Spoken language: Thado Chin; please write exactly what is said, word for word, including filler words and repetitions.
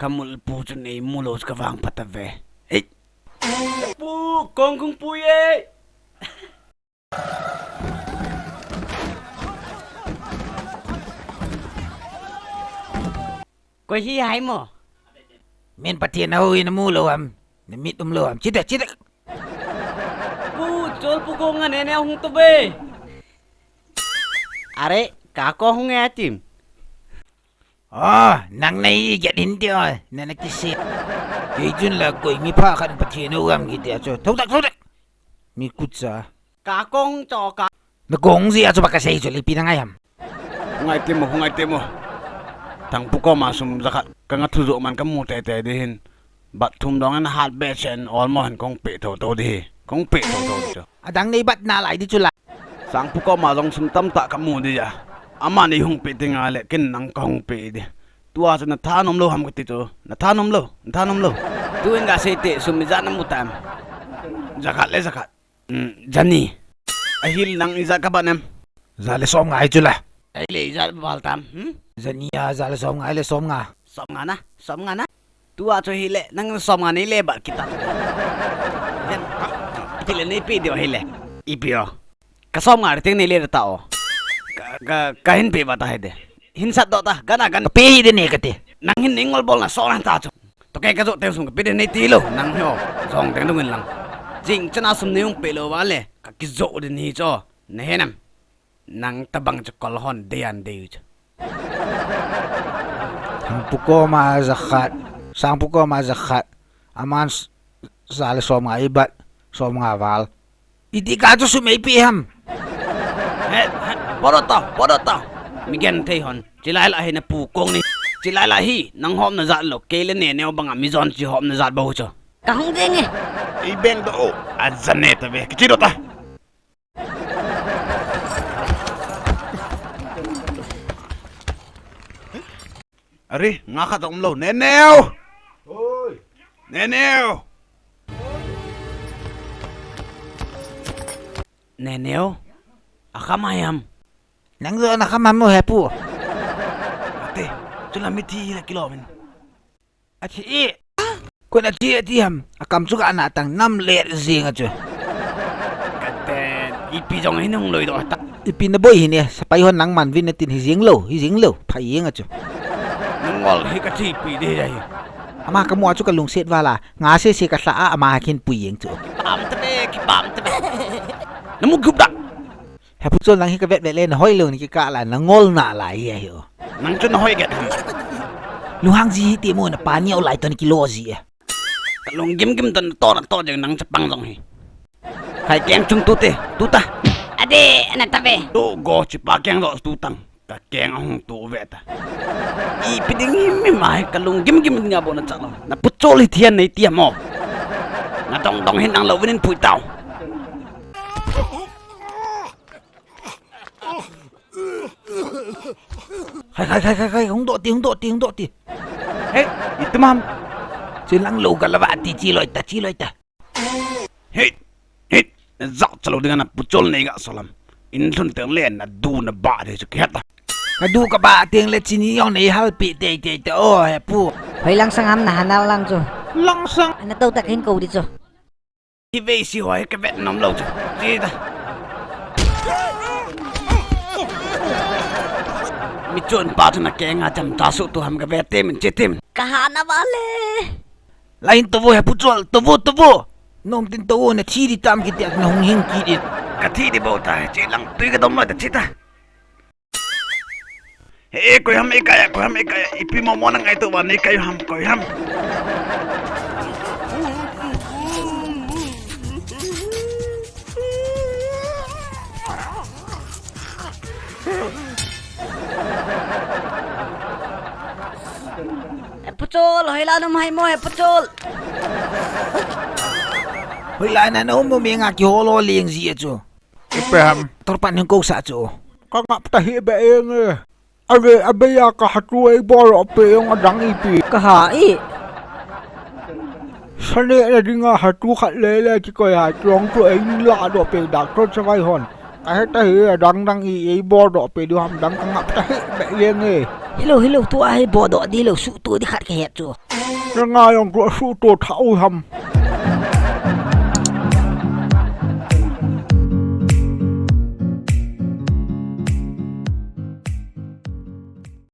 Ka mul pu chu nei mu lou chu ka vangphat a ve. Ei. Pu, kong kong pu ye. Koi hi hai mo? Min Pathen a hou hi na mu lou ham? Na mit um lou ham? Chita, chita. Pu, chol pu kong a ne ne hung to be. Are, ka ko hung e tim. Ah, nang nei get hin ti o, na na kisi. Kei chun la koi mi pha khat Pathen a hou ham kiti a chu. Thou tak, thou tak. Mi kut sa. Ka kong cho ka. Na kong ji a chu ba ka sei chu lipi na ngai ham. Ngai ti mo, ngai ti mo. Thang pu koma sum jakhat. Ka nga thu jo man ka mu te te di hin. Bat thum dong an hat be chen ol mo hin kong pe tho tho di hi. Kong pe tho tho di chu. Adang nei bat na lai di chu la. Sangpu koma jong sum tamtah ka mu di a. Amani hung pe ti nga le ken nang ka hung pe di. Tua chu na thanom lou ham ka ti chu. Na thanom lou, na thanom lou. Tuin ga sei te sum ijat na mu tam. Jakhat le jakhat. Um, jani. Ahil nang ijat ka bat nem. Ja le som nga hi chu la. Ahile ijat bal tam. Hmm? Jani a ja le som nga ahile som nga. Som nga na, som nga na. Tua chu hile, nang som nga nei le bat kita. Jen, pi le nei pe di o hile. Ipi o. Ka som nga ri teng nei le ta o. Ka, ka, ka hin pe ba ta hide. Hin sat do ta, gana gan. Pe hide ne ka te. Nang hin nei ngol bol na so na ta chu. To ke ka jo teng sum ka pe de nei ti lou, nang hi o. Jong teng dung in lang. Jing chana sum nei ung pe lou va le, ka ki jo de ni cho. Na he nam. Nang tabang chu kol hon dei an dei u chu. Sangpu koma jakhat, sangpu koma jakhat. Aman s-, ja le som nga ibat, som nga val. Iti ka chu sum ei pe ham. He, he, boro to, boro to. Mi gen thei hon. Chilai la hi na pu kong ni. Chilai la hi, nang hom na jat lou, kei le ne neo banga mi jon chi hom na jat bou chu. Ka hung ding e. I beng do o, a jane ta ve, kichi do ta. Are, nga khat um lou. Neneo! Oi! Neneo! Neneo? A kham a ham? Nang jo na kham ham mo he pu? Ate, chu la mi thi la kilo min. A thi e. Kon a thi e ti ham. A kam chu ka na tang nam le jing a chu. Kate, ipi jong hin hung loi do ta. Ipi na boi hin e, sapai hon nang man vin na tin hi jing lou, hi jing lou, phai jing a chu. Nang ngol hi ka thi pi de ya hi. Ama ka mu a chu ka lungset vala, nga se se ka hla a, ama khin pui jing chu. Kipam ta be, kipam ta be. Na mu gup dak. He pu chol nang hi ka vet vet le na hoi lou ni kikah la na ngol na lai hi ahi o. Nang chu na hoi get. Lunghang ji hi ti mo na pa ni o lai ton kilo ji e. Ka lung gim gim ton to na to jeng nang chapang jong hi. Khai keng chung tu te, tu ta. Ade, ana ta ve. Tu go chi pa keng lo tu tang. Ka keng ahung tu ve ta. Ipi ding hi mi ma hi ka lung gim gim nga bo na chak lo. Na pu chol hi thian nei ti mo. Na dong dong hin nang lo vin pui tau. Khai, khai, khai, khai, khai, hung doh ti, hung doh ti, hung doh ti. Hei, itum ham. Chi lang lo ka lava ti chi loi ta, chi loi ta. Hei, hei, na zak chalo ding na pu chol nei ga solam. In lhun teng le na du na ba de chu ki hata. Ka du ka ba teng le chini jong nei hal pi tei tei te o he pu. Hoi lang sang ham na hanal lang chu. Lang sang. Ana to ta khin ko di chu. Hi vei si hoi ka vet nom lo chu. Chi ta. Mi chun pa chu na ke nga cham ta su tu ham ka vet te min chi tim. Ka ha na va le. Lain to vo he pu chol, to vo, to vo. Nom tin to vo na thi di tam ki ti na hung hing ki di. Ka thi di bo ta, chi lang tui ka dom lo ta chi ta. He, koi ham, i kai a, koi ham, i kai a, ipi mo mo na ngai to ba, nei kai ham, koi ham. He pu chol, hoilai na um hai mo, he pu chol. Hoilai na na um mo mi nga ki holo ling ji a chu. Ipi ham. Tor pan hung ko sa chu. Ka ngap ta hi be eng e. Are, abe ya ka hatu ei bol pe ong adang ipi. Ka ha i. Sane na dinga hatu khat le le ki koi ha chong chu ei la do pe doctor chavai hon. Ka he ta hi adang dang i ei bol do pe du ham dang ka ngap ta hi be eng e. Hilou, hilou, tua hi bodoh di lou, suhto di khat kahet chu. Nanga jong tua suhto thah u ham.